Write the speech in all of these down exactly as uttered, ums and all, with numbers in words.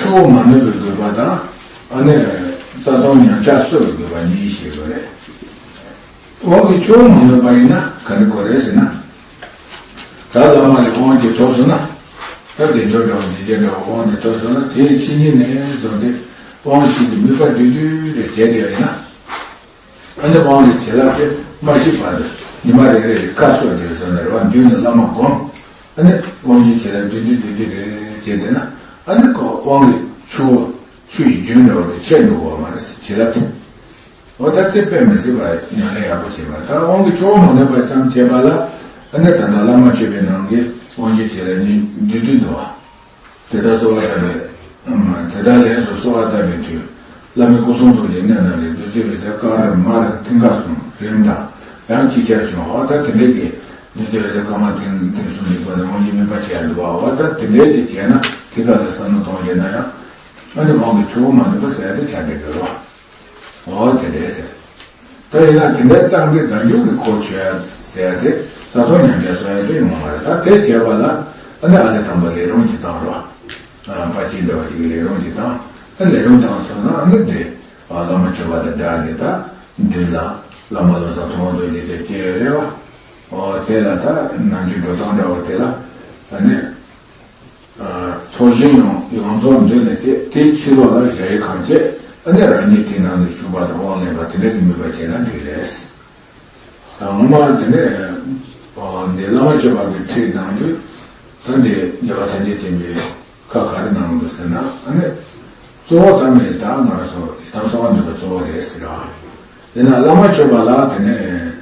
ཆུ་བོ་མ་ནོར་བའི་དགོས་པ་དང་། ཨ་ནི་རྩ་ལྟུང་ཉམས་ཆག་གསོ་བའི་དགོས་པ་གཉིས་ཤེས་དགོས་རེད། དབང་གིས་ཆུ་བོ་མ་ནོར་བ་ཡིན་ན་ག་རེ་དགོས་རེད་ཟེར་ན། ད་བླ་མ་ལས་དབང་ཅིག་ཐོབ་སོང་ན། ད་བདེ་མཆོག་འདྲ་བོ་འཇིགས་བྱེད་འདྲ་བོ་དབང་ཅིག་ཐོབ་སོང་ན། དེའི་ཕྱི་ཉིན་ནས་བཟུང་སྟེ་དབང་ཞུས་ཏེ་དམིགས་པ་བསྡུས་བསྡུས་རེ་བྱས་བསྡད་པ་ཡིན་ན། ཨ་ནི་དབང་གི་བྱིན་རླབས་དེ་མ་ཞིག་བར་དུ་ཉི་མ་རེ་རེ་རེ་ཁ་གསོ་དེ་བཟོ་ནས་རེ་བ་མདུན་ནས་བླ་མ་བསྒོམ། ཨ་ནི་དབང་གི་བྱིན་རླབས་བསྡུས་བསྡུས་བསྡུས་བསྡུས་རེ་རེ་བྱས་བསྡད་ན། ཨ་ནི་ཁོ་དབང་གི་ཆུ་བོ་ཆུ་ཡི་རྒྱུན་འདྲ་བོ་དེ་ཆད་འགྲོ་གི་ཡོད་མ་རེད། བྱིན་རླབས་དེ། འོ་ད་དེ་དཔེ་མི་སྲིད་པ་ཉམས་ལེན་ཡག་པོ་བྱེད་པ། ད་དབང་གི་ཆུ་བོ་མ་ནོར་བ་ཙམ་བྱས་པ་ལ། ཨ་ནི་ད་ལྟ་བླ་མ་མཆོད་པའི་ནང་གི་དབང་གི་བྱིན་རླབས་གཉིས་བསྡུས་བསྡུས་འདུག་བ། དེ་ལྟར་གསོལ་བ་བཏབ་པའི། དེ་ལྟར་ལན་གསུམ་གསོལ་བ་བཏབ་པའི་མཐུས། བླ་མའི་སྐུ་གསུང་ཐུགས་ཀྱི་གནད་རྣམས་ལས། བདུད་རྩི་འོད་ཟེར་དཀར་དམར་མཐིང་ག་གསུམ་རིམ་དང་ཡང་ཅིག་ཅར་བྱུང་། འོ་ད་དེ་འདྲའི་གི་བདུད་རྩི་འོད་ཟེར་དཀར་དམར་མཐིང་མཐིང་གསུམ་གྱི་སྒོ་ནས་དབང་གི་དམིགས་པ་བྱས་འདུག་བ། འོ་ད་དེ་འདྲའི་ཅིག་བྱས་ན་དེ་ག་ལ་བསམ་མནོ་གཏོང་བྱས་ན་ཡང་། ཨ་ནི་དབང་གི་ཆུ་བོ་མ་ནོར་བ་ཟེར་ཡ་དེ་ཆགས་བསྡད་ཡོད་རེད་བ། འོ་དེ་རེད་ཟེར། ད་ཡིན་ན་དེ་འདྲའི་གཙང་སྦྲའི་བདག་འཇུག་གི་གོ་ཆོད་ཟེར་ཏེ་རྩ་ལྟུང་ཉམས་ཆག་གསོ་ཡ་དེ་ཡོང་བ་རེད། ད་དེ་བྱས་པ་ལ་ཨ་ནི་ཨ་ལས་དང་པོ་ལས་རུང་ཅིག་བཏང་རོགས། ཨ་ཕར་ཕྱིན་འདྲ་བ་ཅིག་ལས་རུང་ཅིག་བཏང་། ཨ་ལས་རུང་བཏང་སོང་ན་ཨ་ནི་དེ་ཨ་བླ་མ་མཆོད་པ་དང་སྦྲགས་ནས་ད་མདུན་ལ་བླ་མ་བློ་བཟང་ཐུབ་དབང་རྡོ་རྗེ་ཅིག་སྐྱེས་ཡོད་རེད་བ། འོ་དེ་ལ་ད་ནམ་རྒྱུན་འགྲོ་སྟངས་འདྲ་བ་དེ་ལ་ཨ་ནི། ཚོགས་ཞིང་ཡོངས་ཡོངས་རྫོགས་མདུན་ལ་བསྐྱལ། དེའི་ཕྱི་ལོགས་ལ་གཞལ་ཡས་ཁང་བཅས། ཨ་ནི་རང་ཉིད་དེའི་ནང་དུ་བཞུགས་པ་དང་དབང་ལེན་པ་དེ་འདྲ་གི་དམིགས་པ་བྱས་ན་འགྲིག་རེད། ད་ངོ་མ་དེ་ནས་འདི་བླ་མ་མཆོད་པ་གི་ཁྲིད་གནང་དུས། ད་འདི་རྒྱལ་བ་ཐམས་ཅད་མཁྱེན་པས་བཀའ་ག་རེ་གནང་འདུག་ཟེར་ན། ཨ་ནི་གཙོ་བོ་ད་མེད་ད་ང་རང་ཚོ་ཡི་དམ་གསང་བ་འདུས་པ་གཙོ་བོ་རེད་ཟེར་ར། དེས་ན་བླ་མ་མཆོད་པ་ལ་དེ་ནས།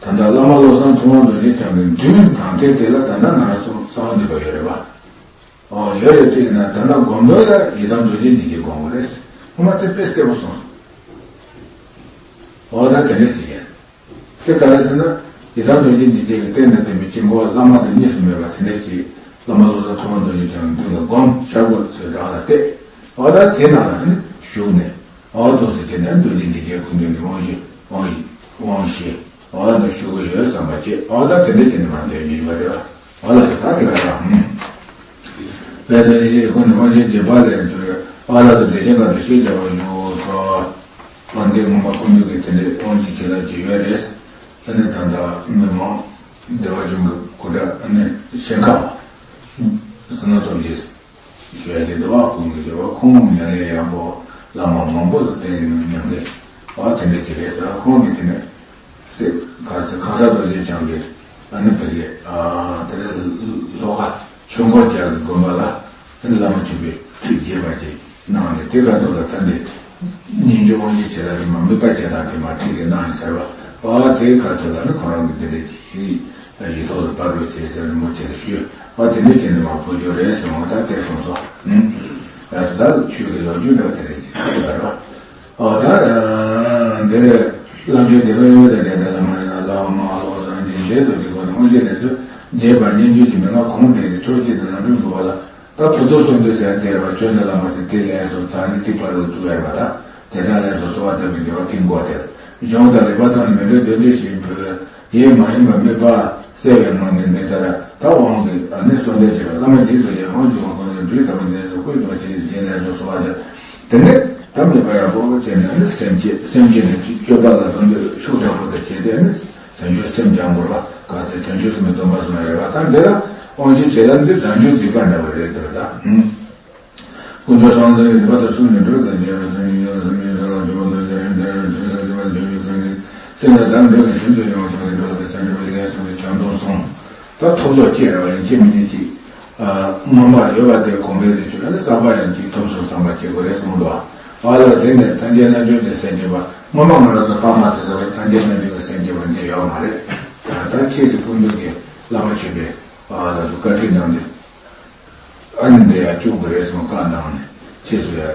ད་ལྟ་བླ་མ་བློ་བཟང་ཐུབ་དབང་རྡོ་རྗེ་འཆང་གི་མདུན་དང་དེ་དེ་ལ་ད་ལྟ་ང་རང་ཚོ་གསང་བ་འདུས་པ་ཡོད་རེད་བ། ཨོ་ཡོད་རེད། དེ་ཡིན་ན་ད་ལྟ་སྒོམ་དོན་ལ་ཡི་དམ་རྡོ་རྗེ་འཇིགས་བྱེད་སྒོམ་དགོས་རེད། ཁོ་མ་དེ་དཔེ་གསལ་པོ་གསུངས་སོང་། ཨོ་ད་དེ་འདྲ་ཅིག་ཡིན། དེ་ག་རེ་ཟེར་ན། ཡི་དམ་རྡོ་རྗེ་འཇིགས་བྱེད་ཀྱི་རྟེན་དང་ལྡན་པའི་དཀྱིལ་འཁོར་བླ་མ་དང་གཉིས་སུ་མེད་པ་དེ་འདྲ་ཅིག་བླ་མ་བློ་བཟང་ཐུབ་དབང་རྡོ་རྗེ་འཆང་གི་མདུན་ལ་སྒོམ། ཤར་སྒོ་ཚུར་རང་ལ་གཏད། ཨོ་ད་དེ་ནང་ལ་ནི་བཞུགས་ནས། ཨོ་ཐུགས་སུ་ཆེ་ནས་རྡོ་རྗེ་འཇིགས་བྱེད་སྐུ་མདུན་གྱི་དབང་ཞུ་དབང་ཞུ་དབང་ཞུ། ཨོ་ད་ཞུ་གི་ཡོད་བསམ་པ་བྱེད། ཨོ་ད་དེ་འདྲ་བྱས་ནས་མར་འདོན་རྒྱུ་ཡིན་པ་རེད་བ། ཨོ་ལགས་སོ། ད་དེ་ག་རང་། དཔལ་ལྡན་ཡེ་ཤེས་སྐུ་མདུན་དབང་ཆེན་རྗེ་དཔལ་ལྡན་ཚུལ། ཨོ་ལགས་སོ། བདེ་ཆེན་སྒང་དུ་ཞེས་བྱ་བ་ཡོད་སོ། ཨོ་འདི་ངོ་མ་སྐུ་མདུན་གྱི་དེ་འདྲའི་དབང་ཞུ་བྱེད་ལ་ཅི་ཡོད་རེད། ཨ་ནི་ད་ལྟ་མི་མང་བདེ་བ་ལྗོངས་ཀྱི་སྐུ་འདྲ། ཨ་ནི་ཞལ་ཁ་བ་བསོད་ནམས་སྟོབས་རྒྱས། ཞུ་ཡ་དེ་འདུག་བ། ཁོང་གི་ཞུ་བ་ཁོང་ཉམས་ལེན་ཡག་པོ་བླ་མ་མང་པོ་ལ་བསྟེན་ནས་ཉམས་ལེན་བ་དེ་འདྲ་བྱེད་རེད་ཟེར། ཁོང་གིས་དེ་ནས་སྲས་ག་ཚོད་གང་ཟག་རྡོ་རྗེ་འཆང་གིས་ཨ་ནི་བོད་ཀྱི་ཨ་དེ་ནས་ལྷོ་ཁ་ཆོས་འཁོར་རྒྱལ་གྱི་དགོན་པ་ལ་ཨ་ནི་བླ་མ་མཆོད་པའི་ཁྲིད་རྒྱས་པ་ཅིག་གནང་ནས། དེ་ག་ཐོག་ལ་ད་འདི་སྙན་བརྒྱུད་དབང་ཞུ་བྱེད་ལ་དེ་མ་དམིགས་པ་བྱེད་དང་དེ་མ་ཁྲིད་ཀྱི་གནང་ཡིན་ཟེར་བ། ཨ་དེ་ག་ཐོག་ལ་ནི་ཁོ་རང་གིས་དེ་འདྲ་ཅིག་ཡིད་ཡིད་ཐོག་ཏུ་སྤར་རོགས་བྱེད་ཟེར་རིན་པོ་ཆེ་ལ་ཞུས། ཨ་དེ་འདྲ་བྱས་ནས་མར་འཕོ་རྒྱུ་རེད་ཟེར་བ་ད་དེ་གསུངས་སོ། ཨུམ། ཡ་ད་ཆོས་ཀྱི་ལོ་རྒྱུས་འདྲ་བ་དེ་རེད་ཅེས་ཞུས་པ་རེད་བ། ཨ་ད་འདི་རེད། བླ་མཆོད་སྡེ་པ་གཡོན་དང་འབྲེལ་ལྡན་བླ་མ་ཡིན་ན་བླ་མ་ཨ་ལོ་སངས་རྒྱས་འབྲེལ་དུ་འཇུག་པ་དང་དབང་ཆེན་ལས་ཚུལ་རྒྱས་པ་སྙན་བརྒྱུད་ཀྱི་མན་ངག་གོང་འདྲེན་གྱི་ཕྱོགས་གཅིག་ཏུ་ལམ་སྒྲོན་འབུལ་བ་ལ། ད་ཕུན་ཚོགས་གསུམ་འདུས་ཟེར་དེ་རེད་བ། ཆོས་འདི་བླ་མ་ཟེར་དེ་ལན་སོགས་ཚར་ནི་ཐིག་པ་རུ་བཅུག་ཡར་བ་དང་། དེ་དག་ལན་སོགས་གསོལ་བ་བཏབ་པའི་དགེ་བ་ཐིག་མགོ་དེར། གཞུང་དང་ལེགས་པར་མཐོང་ནས་མི་འགྲོ་འདོད་འདོད་བཞིན་འབུལ། ཡིད་མ་ཡེངས་པར་དམིགས་པ་གསལ་བའི་ངང་ནས་འདི་ལྟར། ད་དབང་གི་ཨ་ནི་གསོལ་འདེབས་བྱེད་པ། བླ་མ་རྗེས་སུ་ཡི་རང་བྱུང་བ་ཀུན་ཏུ་འགྲུལ་དམ་པ་འདི་སོགས་སྐུའི་གདུང་བ་ཆེ་ཞིང་ལན་སོགས་གསོལ་བ་འདེབས། དེ་ནས་ད་དམིགས་པ་ཡག་པོ་བྱས་ནས་ནི་སེམས་བསྐྱེད། སེམས་བསྐྱེད་ནས་སྤྱོད་པ་ལ་དོན་དུ་ཤུགས་དྲག་པོ་དང་བྱས་ཏེ་ནི། བྱང་ཆུབ་སེམས་ཀྱང་བསྐོར་བ། ག་ཚོད་བྱང་ཆུབ་སེམས་ཀྱི་སྡོམ་པ་སོང་ཡ་རེད་བ། ད་འདི་ལ་དབང་ཆེན་བྱེད་ལ་འདི་བདག་འཇུག་སྡིག་པ་འདྲ་བ་རེད་འདུག་ད། ཧུམ། དཀོན་མཆོག་གསུམ་ལྡན་རིག་པ་དང་གསུམ་གྱི་འགྲོས་དང་རྒྱལ་བའི་སངས་རྒྱས་ཀྱང་སངས་རྒྱས་ཐར་པ་འབྱོར་པ་འདོད་ཀྱང་རིགས་ལྡན་རིགས་ཆོས་ལ་འདུལ་བ་འབྱོར་བའི་སངས་རྒྱས་སེམས་ལ་བདག་འདོད་ཀྱང་ཁྱིམ་དུ་ཡོང་བ་ཐོབ་ནས་འགྲོ་ལ་བའི་སངས་རྒྱས་པ་ལ་སངས་རྒྱས་སུ་བྱམས་སྡོམ་གསུམ། ད་ཐོབ་ཐོབ་ཅེས་རེད་བ། ཡིན་གཅིག་མིན་གཅིག་སྔོན་མ་ཡོད་པ་དེ་གོང་འཕེལ་དུ་བྱུང་ཡང་ནི་བསགས་པ་ཡང་གཅིག་ཐོབ་སོང་བསམ་པ་བྱེད་དགོས་རེད་གསུངས་འདུག་བ། ཨ་ལ་དེ་ནས་ཐམས་ཅད་རྣལ་འབྱོར་ལྡན་སེམས་བསྐྱེད་པ། སྔོན་མ་ང་རང་ཚོ་དཔག་མ་དེ་ཚོ་ལ་ཐམས་ཅད་རྣལ་འབྱོར་གྱི་སེམས་བསྐྱེད་པ་འདི་ཡོད་མ་རེད། ད་ཕྱིས་སུ་སྐུ་མདུན་གྱིས་བླ་མ་མཆོད་པའི་ཨ་ལ་སུ་བཀའ་ཁྲིད་གནང་ནས། ཨ་ནི་འདི་ཡང་བཅུག་དགོས་རེད་གསུངས་བཀའ་གནང་ནས། ཕྱིས་སུ་ཡང་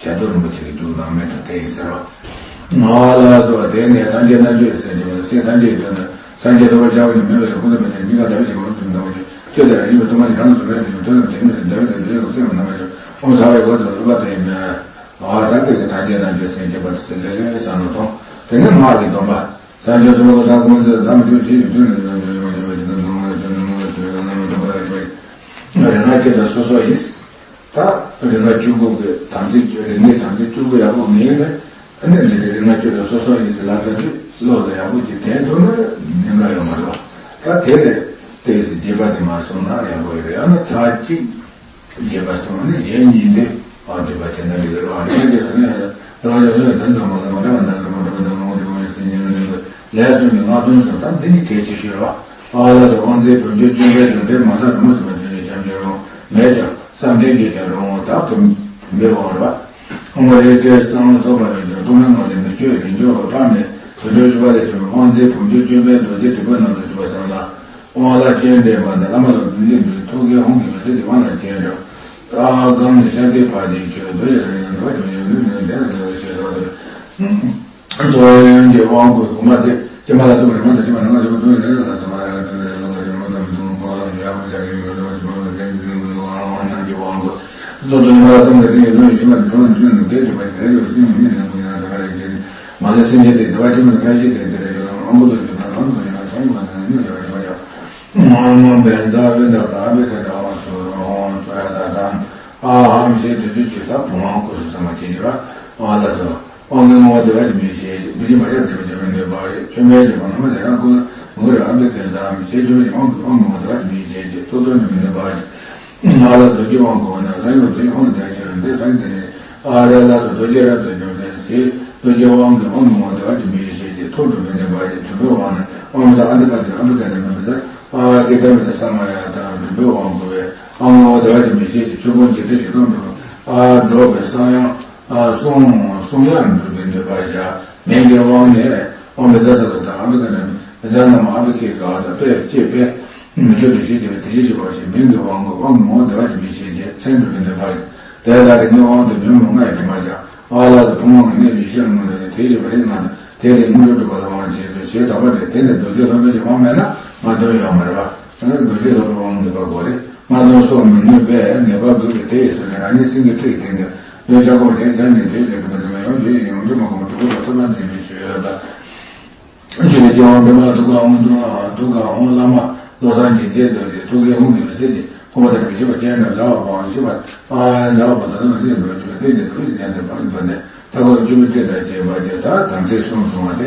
བྱ་རྡོ་རིན་པོ་ཆེ་གིས་བཅུག་གནང་མེད་དང་དེ་ཡིན་ཟེར་བ། ང་ལ་སོགས་དེ་ནས་ཐམས་ཅད་རྣལ་འབྱོར་གྱི་སེམས་བསྐྱེད་པ་ལ། སེམས་ཐམས་ཅད་ཀྱི་དོན་དུ་སངས་རྒྱས་རྡོ་རྗེ་འཆང་ནི་མེད་པ་ཞིག་ཀུན་ཏུ་མེད་དེ། གཉིས་ཀ་ཟླ་བའི་ཕྱེད་ཀ་རང་བྱུང་ཚུལ་ནམ་མཁའ་ཁྱབ། ཆོས་དེ་རང་ཉིད་པའི་སྟོང་པ་ཉིད་རང་ལ་གཟུང་བས་ནི། ཡོངས་གྲོལ་ལམ་གྱི་མི་ཟད་ཟླ་བའི་དོན་དུ་ཡོད་ཀྱང་སེམས་ནམ་མཁའ་ཁྱབ། ཨོཾ་ས་བྷཱ་ཡེ་གོ་ཏོ་ཨུ་པ་དེ་ཡིན་མོད། ཨ་ད་དེ་གི་ཐམས་ཅད་རྣལ་འབྱོར་སེམས་བསྐྱེད་པ་དེ་ལས་ལས་བསམ་བློ་གཏོང་། དེ་ནས་སྔགས་ཀྱི་སྡོམ་པ། སངས་རྒྱས་སོ་སོ་དང་ཀུན་རྫོབ་དམ་ཆོས་ཅི་ཡི་དུས་ནས་ལམ་ཆོས་ཡོངས་ཤེས་པ་ཇི་ལྟར་སྣང་བ་ལ་ཆོས་ནི་མངོན་པར་ཞེན་ཏེ་སྣང་བ་ལ་ཆོས་ནི་མངོན་པར་ཞེན་པ་རེ་སྔགས་ཀྱི་དོན་སོ་སོ་ཡིས། ད་རིགས་ལྔ་བཅུ་དགུ་གི་དམ་ཚིག་རིགས་ལྔའི་དམ་ཚིག་བཅུ་དགུ་ཡག་པོ་ངེས་ནས། ཨ་ནི་འདི་རིགས་ལྔ་བཅུ་དགུ་སོ་སོ་ཡིན་ཟེར་ལབ་ཚར་དུས་བློ་ལ་ཡག་པོ་ཅིག་དྲན་ཐུབ་ན་ཉེན་ཁ་ཡོད་མ་རེད་བ། ད་དེ་ལས་ཏོག་ཙམ་རྒྱས་པ་དེ་མར་གསུངས་ན་ཡག་པོ་ཡོད་རེད། ཨ་ནི་ཚར་གཅིག་རྒྱས་པ་གསུངས་ནས་གཞན་གཉིས་དེ་ཨ་འདོད་པ་བྱས་ན་འགྲིག་གི་རེད་བ། རེད་ཅེས་ནས་རང་ཡོད་ཡོད་དོན་དུ་མ་ལ་མ་འདྲ་བ་འདྲ་ལ་མ་འདྲ་བ་འདྲ་ལ་མ་འདྲ་བ་ཡོད་སྲིད་ཉེན་ལ་འདོད་པའི་ལས་གསུམ་གྱི་སྔགས་དོན་གསུམ་དང་འདི་ནི་གལ་ཆེ་ཤོས་རེད་བ། ཨ་ལ་དང་དབང་རྫས་བུམ་ཆུ་བཅོམ་པའི་འདོད་པས་མ་ལྷ་རི་མོ་ཟུམ་པ་ཅན་གྱི་ཞབས་འདྲེན་རུང་མེད་ཀྱང་བསམ་གཏན་གྱི་དོན་རུང་ད་བུམ་བུམ་པའི་དབང་རེད་བ། ཨོཾ་རེ་ཏྲེ་སྭཱ་ཧཱུྃ་སོགས་པ་ཡོད་ཀྱང་ཐོག་མའི་ངོ་ལས་མི་བསྐྱོད་རིན་འབྱུང་བ་དཔག་མེད་དུད་འགྲོའི་སྤྱོད་པ་ལས་བྱུང་བའི་དབང་རྫས་བུམ་ཆུ་བཅོམ་པའི་མདོ་སྡེ་དྲིལ་བུ་རྣམས་སུ་གྱུར་པ་གསུམ་ལ། དབང་ལྷ་སྤྱན་འདྲེན་པ་དང་བླ་མ་ལ་འདུད་འདི་འདུད་ཐུགས་ཀའི་ཧཱུྃ་གི་འོད་ཟེར་གྱི་དབང་ལ་སྤྱན་འདྲེན། ཨ་གང་ནས་ཤཱཀྱའི་བར་དེའི་ཆོས་མདོ་ཡི་རང་ཡུལ་འགྲོ་བ་ཀྱང་ཡོད་ནི་ནི་དེ་ལ་འདྲ་བའི་ཞེས་སོགས་ཏེ། ཐོ་རངས་ཀྱི་དབང་བསྐུར་དགུ་མ་སྟེ། ཕྱི་མ་ལ་སོགས་རིམ་པ་དང་བཅས་པ་ནང་ང་བཅས་པ་དོན་ལས་ལ་སོགས་པ་ལ་ཡང་དོན་ལས་ལོག་པའི་རིམ་པ་དང་མི་མཐུན་པ་ལ་ཡང་དག་པར་བྱ་བའི་ཡོན་ཏན་ཞིག་མ་ལ་ལྡན་པའི་ལུང་གི་དབང་རྣམས་ཀྱི་དབང་བསྐུར། སོ་སོ་ཉི་མ་ལ་སོགས་པའི་རིམ་པའི་ལུང་ཡི་ཤེས་པ་དང་གྲོགས་ནི་དོན་ནི་དེ་སྒྲུབ་པ་དེ་རེ་རེ་བཞིན་ཉིད་ནས་ཀུན་ཡང་དག་པར་བྱེད། མ་ལ་སེམས་ཅན་དེ་བདེ་བ་ཆེན་པོའི་བཀྲ་ཤིས་དེ་དེ་རེ་རེ་ལ་དབང་བསྐུར་དུ་གྱུར་པ་ལམ་དུ་ཡང་སངས་རྒྱས་པ་དང་ནི་ཡོད་པ་ཡོད་པ་ཡོད། མ་མ་བན་ཛ་བན་ད་ད་བེ་ད་ད་ཨ་སུ་ར་ཨོ་སུ་ར་ད་ད་ཨ་ཧམ་ཞེས་དུས་ཚོད་ཅིག་ད་བུམ་དབང་བསྐུར་སོ་ཚང་མ་བྱེད་ཀྱི་ར། ཨ་ལ་སོ། དབང་གི་ངོ་བོ་བདེ་བ་ཅན་མི་ཤེས་ཀྱི། འདུ་བྱེད་མ་ཡིན་པ་བདེ་བ་ཅན་མི་གནས་པ་རེད། ཆོས་མེད་ཀྱི་བ་ན་མ་དེ་རང་ཀུན་ལ་ངུ་རེ་ཨ་མི་ཀན་ཙམ་ཞེས་ཆོས་མེད་ཀྱི་དབང་གི་དབང་གི་ངོ་བོ་བདེ་བ་ཅན་མི་ཤེས་ཀྱི་ཚོགས་ཚོགས་ནི་མི་གནས་པ་ཞིག་ང་ལ་རྡོ་རྗེ་དབང་བསྐུར་བ་ན་ས་ཡོམ་རྡོ་རྗེ་དབང་བདེ་བ་ཅན་རེད། འདི་ས་ཡོམ་དེ་ནི་ཨ་རེ་ལ་སོ་རྡོ་རྗེ་རབ་ཏུ་འཇོམས་ཤིང་ཞེས་རྡོ་རྗེ་དབང་གི་དབང་གི་ངོ་བོ་བདེ་བ་ཅན་མི་ཤེས་ཀྱི་ཐུགས་སྒྲུབ་མི་གནས་པ་ཞིག་དྲིལ་བུའི་དབང་ནི་དབང་ས་ཨ་ཏི་པ་དེ་ཨ་མི་ཀན་ནི་མི་མི་ལ་ཨ་ཏི་ཀ་མི་ལ་ས་མ་ཡ་དང་དྲིལ་བུའི་དབང་བསྐུར་བས། ཨ་ངོ་བོ་བདེ་བ་ཅན་མི་ཤེས་ཀྱི་ཆོས་སྐུ་འཇིག་རྟེན་ཞིང་ཁམས་སུ་ཨ་འགྲོ་བའི་གསང་ཡང་ཨ་གསུང་གསུང་ཡང་འགྲུབ་པའི་ནུས་པ་བཞག་མིང་གི་དབང་ནས་དབང་པོའི་རྫས་ས་ལ་དང་ཨ་བི་ཀ་ནས་རྫས་རྣམས་ཨ་བི་ཀའི་ག་དང་དཔེ་བསྐྱེད་པས་མི་བསྐྱོད་དུ་ཞེས་བྱ་བའི་དེ་བཞིན་གཤེགས་པ་ཞེས་མིང་གི་དབང་པོ་དབང་གི་ངོ་བོ་བདེ་བ་ཅན་མི་ཤེས་ཀྱི་མཚན་འགྲུབ་པའི་ནུས་པ་བཞག་དེ་ལྟར་རིགས་ལྔའི་དབང་དུ་ཉོན་མོངས་ལྔ་ཡི་དྲི་མ་བཞག་ཨ་ལ་དང་བུམ་དབང་གི་གནས་ཡེ་ཤེས་ལ་མངོན་པའི་དེ་བཞིན་པ་རིགས་ལྔ་དང་དེ་ལས་དངོས་གྲུབ་སྒྲུབ་པ་ལ་དབང་བྱེད་དོ་ཞེས་དག་པ་སྟེ། དེ་ནི་རྡོ་རྗེ་སློབ་དཔོན་གྱི་དབང་མེད་ན་ལྔ་དོན་ཡོད་མ་རེད་པ། རྡོ་རྗེ་སློབ་དཔོན་དབང་ངེས་པ་དགོས་རེད། ལྔ་དོན་སོགས་མི་ནུས་པས་ངེས་པ་དགོས་པས་དེ་ཡི་ཚུལ་ནི་རང་ཉིད་སེམས་ཀྱི་ཁྲིད་ཡི་སྟེང་དུ་འདོད་ཆགས་སྒོམ་ཞེན་བྱ་ཉེས་དུས་ལས་གྲུབ་པ་དུ་མ་ཡང་ཡོད་ཡིན་ཡོང་རྒྱུ་མ་གོམས་གྲུབ་པ་ཐོབ་ཐབས་མཛད་མིན་ཞུས་ཡོད་པ། ཆོས་ཀྱི་སྐྱེ་བ་འཕེལ་བ་ཐུགས་ཀའི་དབང་དུ་ཐུགས་ཀའི་དབང་བླ་མ་བློ་བཟང་འཇིགས་བྱེད་དོན་གྱི་ཐུགས་ཀའི་དབང་གི་འོད་ཟེར་གྱིས་སྐུ་མ་དང་གྲུབ་ཆེན་པ་སྤྱན་རས་གཟིགས་ལ་དབང་ཞུས་པ། ཨ་ནི་ལ་བ་དང་ལ་ནི་འགྲོ་ཆོས་ལྡན་དུ་ཡིན་ཀྱང་དེ་བར་ནི་ཐ་གོ་བཅུ་མི་བཅུ་དང་བཅས་པ་དེ་དག་དམ་ཚིག་གསུམ་བཟུང་བ་སྟེ།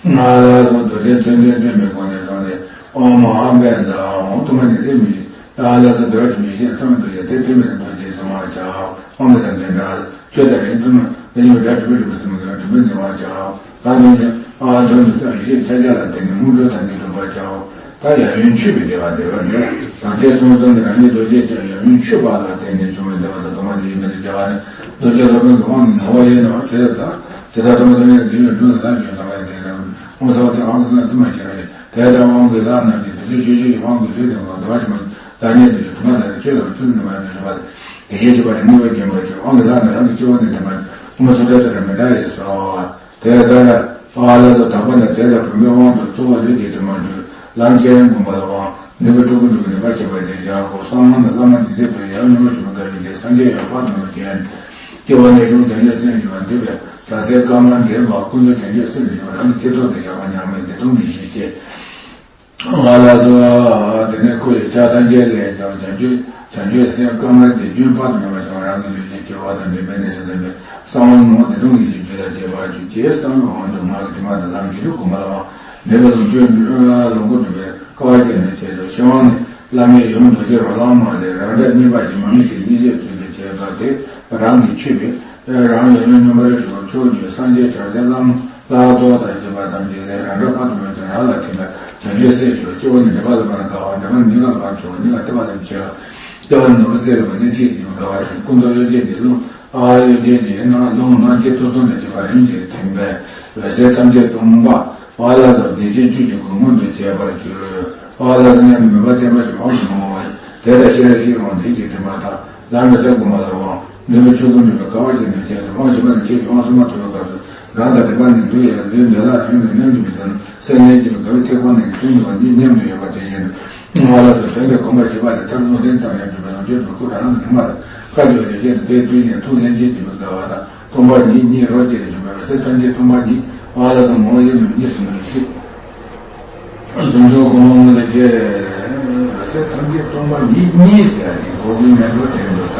ང་ལ་སོགས་རྡོ་རྗེ་མཚོན་དོན་བསྟན་པའི་སྒོ་ནས་བཟུང་སྟེ་ཨོཾ་ཨ་བན་ཛ་ཨོཾ་དུ་མ་ནི་རེ་མི་ཨ་ལ་སོགས་འདོད་པ་མི་ཤེས་བསམ་དུ་ཡ་དེ་དུས་མེད་རྡོ་རྗེ་བཟུང་བར་བྱའོ། ཨོཾ་དང་འདྲ་འདྲ་ཆོས་དང་རིང་དུ་མ་འདི་ཉིད་སྒྲ་གྲུབ་པའི་རིག་པ་སེམས་ཀྱི་གྲུབ་པའི་འཛིན་པར་བྱའོ། ད་ནི་ཨ་ཚོ་ནི་སེམས་ཡེ་ཤེས་ཕྱག་རྒྱ་ལ་བརྟེན་ནས་དངོས་གྲུབ་དང་ནི་འགྲུབ་པར་བྱའོ། ད་ཡབ་ཡུམ་མཆོད་པའི་བདེ་བ་བདེ་བ་འདི་དམ་ཚིག་གསུམ་གསུམ་ནི་རང་ཉིད་རྡོ་རྗེ་ཅན་ཡབ་ཡུམ་མཆོད་པ་ལ་བརྟེན་ནས་བྱུང་བའི་བདེ་བ་དང་དུ་མ་ནི་ཡིན་པའི་བདེ་བ་ནི་རྡོ་རྗེ་སློབ་དཔོན་གྱི་དབང་གི་ངོ་བོ་ཡིན་ནོ། ཇི་ལྟར་ཇི་ལྟར་ཐོག་མ་ཐོག་མའི་འཛིན་ཡུལ་འགྲོ་ལ་ལམ་གྱི་ལམ་པའི་བདེ་བ་དབང་ས་བ་དེ་དབང་གི་ལྔ་བཙུན་མ་བྱེད་ར་ཡིན། དེ་ལྟར་དབང་གི་ལྷ་རྣམས་ཀྱི་དུས་ཚོད་ཆོས་ཀྱི་དབང་གི་ལུས་དང་ངོ་བདེ་བ་ཆེན་པོ་བདག་ཉིད་དུ་གྲུབ་མ་ལ་ཆོས་དང་ཚུལ་འདྲ་བར་འདྲ་བ་དེ་བཞིན་གཤེགས་པ་ནི་ནུས་པ་རྒྱན་པ་ཆོས་དབང་གི་ལྷ་རྣམས་རང་གི་སྤྱི་བོ་ནས་འདྲེན་པ་སྐུ་མ་སུ་ཏྲ་ཏ་ར་མི་ཏྲ་ཡི་སོ། དེ་ལྟར་ཨ་ལ་སོགས་དག་པ་ནི་དེ་ལ་བུམ་པའི་དབང་དུ་གཙོ་བོ་ལུས་ཀྱི་དྲི་མ་འཁྲུད་ལམ་སྐྱེ་བའི་མངོན་པ་ལ་དབང་ནུས་པའི་སྤྲུལ་སྐུ་འགྲུབ་པའི་ནུས་པ་བྱེད་པ་ཅེས་བྱ་སྒོ་གསང་བ་ནི་བླ་མ་རྗེ་བཙུན་པའི་ཡབ་ཉོན་མོངས་ཆེན་པོ་དགའ་བའི་རྒྱལ་སངས་རྒྱས་ཡོད་པ་དང་མ་མཁྱེན། སྐྱེ་བ་ནས་བྱུང་བྱང་ཆུབ་སེམས་ཞི་བར་འདོད་པས་བྱང་སེམས་དཀར་དམར་འདྲེས་པ་ཀུན་ཏུ་བྱང་ཆུབ་སེམས་ཞི་བ་རང་གི་སྐྱེ་ཐོག་ཏུ་བཞག་པ་ཉག་མེད་བདེ་སྟོང་གི་ཞིང་སྐྱེ། ང་ལ་སོགས་དེ་ནས་སྐུ་ཡི་ཕྱག་ཐམས་ཅད་ལས་ཀྱང་བྱང་ཆུབ་བྱང་ཆུབ་སེམས་དཀར་དམར་གྱི་རྒྱུན་དཔག་ཏུ་མེད་པ་བྱུང་རང་གི་ལུས་ཀྱི་སྐྱེ་བ་དང་འདྲེས་པའི་གནས་སུ་ལེན་པའི་གསང་བ་ངོ་བོ་བདེ་སྟོང་གི་ཞིང་རྒྱུད་ལ་སྐྱེ་བར་གྱུར་ཅེས་གསང་བའི་དབང་དུ་ངག་གི་དྲི་མ་དང་ལམ་གྱི་ལུགས་གོམས་པ་ལ་དབང་འདྲེན་པའི་ལོངས་སྤྱོད་ལོངས་སྐུ་འགྲུབ་པའི་དཀའ་བ་སྤྱད་ནས་བྱས་སོ། ཕྱི་དབང་ནི་བླ་མའི་ཡུམ་རྡོ་རྗེ་རོ་ལངས་མ་ལས་རང་སྒྲ་སྙན་པ་ཞིག་མ་མི་ཞིག་སྙན་ཤལ་ཚུལ་དུ་བྱས་པ་དེ་རང་གིས་ཆུད་པས། རང་ཡང་ཡང་སྙོམས་པར་ཞུགས་ཕྱོགས་བཅུའི་སངས་རྒྱས་བྱང་སེམས་བླ་མ་ལྷ་ཚོགས་དང་བཅས་པ་ཐམས་ཅད་ལས་རང་སྒྲ་དཔག་ཏུ་མེད་ཅིང་རང་ལ་ཐིམ་པས་བྱང་ཆུབ་སེམས་ཞུ། སྐྱེ་བོ་ནི་འདྲེན་པ་ལ་དཔག་ན་དགའ་བ་འདྲེན་པ་ནི་སྙིང་ལ་དབང་ཆུང་བ་སྙིང་ལ་གཏད་པ་ལ་མི་བྱེད་ལ། སྐྱེ་བ་ནི་ནོར་བུ་རྩེ་རུ་མ་ནི་ཆེས་བྱིན་དགའ་བ་ཞིང་ཀུན་ཏུ་གཡོ་བྱེད་ཀྱི་རླུང་ཨ་གཡོ་བྱེད་ཀྱི་སྣང་རླུང་ལྔ་སྐྱེས་ཐོབ་གསུམ་དང་བཅས་པ་རིམ་གྱིས་ཐིམ་པས་འོད་ཟེར་ཐམས་ཅད་སྟོང་པ། ཨ་ལ་སོགས་བདེ་ཆེན་བཅུད་ཀྱི་སྒོ་མངོན་དུ་བྱས་པར་གྱུར། ཨ་ལ་སོགས་མཉམ་དུ་མོས་པ་བརྟན་པ་ཞིག་དབང་དུ་མ་འོང་བ་ཡིན། དེ་ལྟར་ཤེས་རབ་ཤེས་རབ་དབང་དུ་ཡིད་ཀྱི་དྲི་མ་དག་ལམ་མི་སེལ་སྒོམ་པ་ལ་དབང་ནུས་པའི་ཆོས་སྐུ་འགྲུབ་པའི་དཀའ་བ་སྤྱད་ནས་བྱས་སོ། དབང་ཞུས་པ་ནི་ཆོས་ཀྱི་དབང་གསུམ་མ་ཐོབ་པའི་སྐབས་སུ་རང་དང་འདྲེན་པ་ནི་འདུལ་ཡང་ལུས་འདོད་ལ་ཡོང་ནས་མཉམ་དུ་མི་ཐོན། སེམས་ལྷན་སྐྱེས་པའི་དགའ་བའི་ཐེག་པ་ནི་ཀུན་ཏུ་བ་གཉིས་མཉམ་དུ་ཡོད་པ་དེ་བཞིན་དུ། ཨ་ལ་སོགས་དོན་དེ་སྒོམ་པར་བྱེད་པ་ནི་ཐར་རླུང་སེམས་ཙམ་ཡང་སྒྲུབ་པའི་ལོངས་སྤྱོད་དུ་སྐུ་རང་ལ་ཐིམ་པ་དང་བཀའ་བརྒྱུད་པའི་ལེགས་བཤད་དུ་དེའི་དུས་ནས་ཐུགས་ལྷན་སྐྱེས་སྐྱེས་པའི་དགའ་བ་དང་སྟོང་པ་ཉིད་གཉིས་རོ་གཅིག་ཏུ་འབྱུང་བའི་སེམས་ཐམས་ཅད་སྟོང་པ་ཉིད་ཨ་ལ་སོགས་ངོ་བོ་དབྱེར་མེད་གཉིས་སུ་མེད་ཤེས། གཟུགས་སྐུ་མ་མངོན་དུ་བྱས། སེམས་ཐམས་ཅད་སྟོང་པ་ཉིད་གཉིས་ཟེར་ཡ་ཅིག་གོ་གི་མེད་འགྲོ་དྲན་འགྲོ་ད།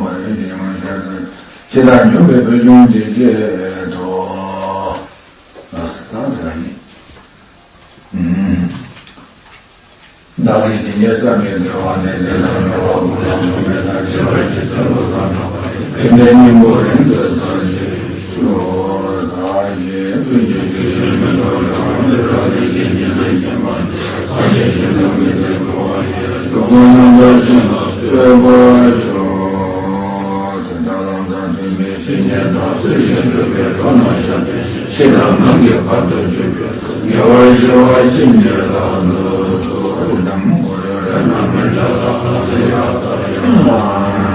བ་རེ་ཞིག་ཡང་ཤར་ཏེ། འཆི་བདག་འཇོམས་པའི་ཕུལ་བྱུང་གི་ཆེད་དུ། ཨ་ས་དང་དེ་རང་ཡིན། བདག་གིས་ཇི་སྙེད་བསམ་པའི་བདེ་བ་དང་ལྡན་པའི་ལམ་འགྲོ་བ་ཀུན་ལ་འབྱུང་བའི་ལྷར་བཅས་པ་ཇི་ལྟར་བསམ་པ། ཕན་པའི་སྙིང་པོ་རིང་དུ་གསལ་བྱེད་ཤོག་ཟག་བཅས་ཀུན་གྱི་ཆོས་ཉིད་མི་རྟོག་ཆོས་དབང་དེ་དག་ལས་ཀྱི་ཉེར་ལེན་མཁྱེན་པ་འདི་ཡང་སངས་རྒྱས་ཆོས་དང་མི་ལྡན་འགྲོ་བ་ཡི་སྡུག་བསྔལ་རྣམ་དག་ཅན་ལ་གསོད་པར་ཤོག་དོན་དམ་ལམ་དང་མཐུན་པའི་བཤེས་གཉེན་དང་སྲས་ཀྱིས་བསྒྲུབས་པའི་གྲོགས་རྣམས་ཤར་ཏེ། ཕྱི་དང་ནང་གི་བར་དུ་གྱུར་པའི་དགེ་བ་ཞི་བ་ཅི་ནས་ལག་ཏུ་སོགས་དམ་ངོ་རེ་རེ་རྣམ་སྨིན་ལ་ལག་ཏུ་ཡག་ཏུ་ཡང་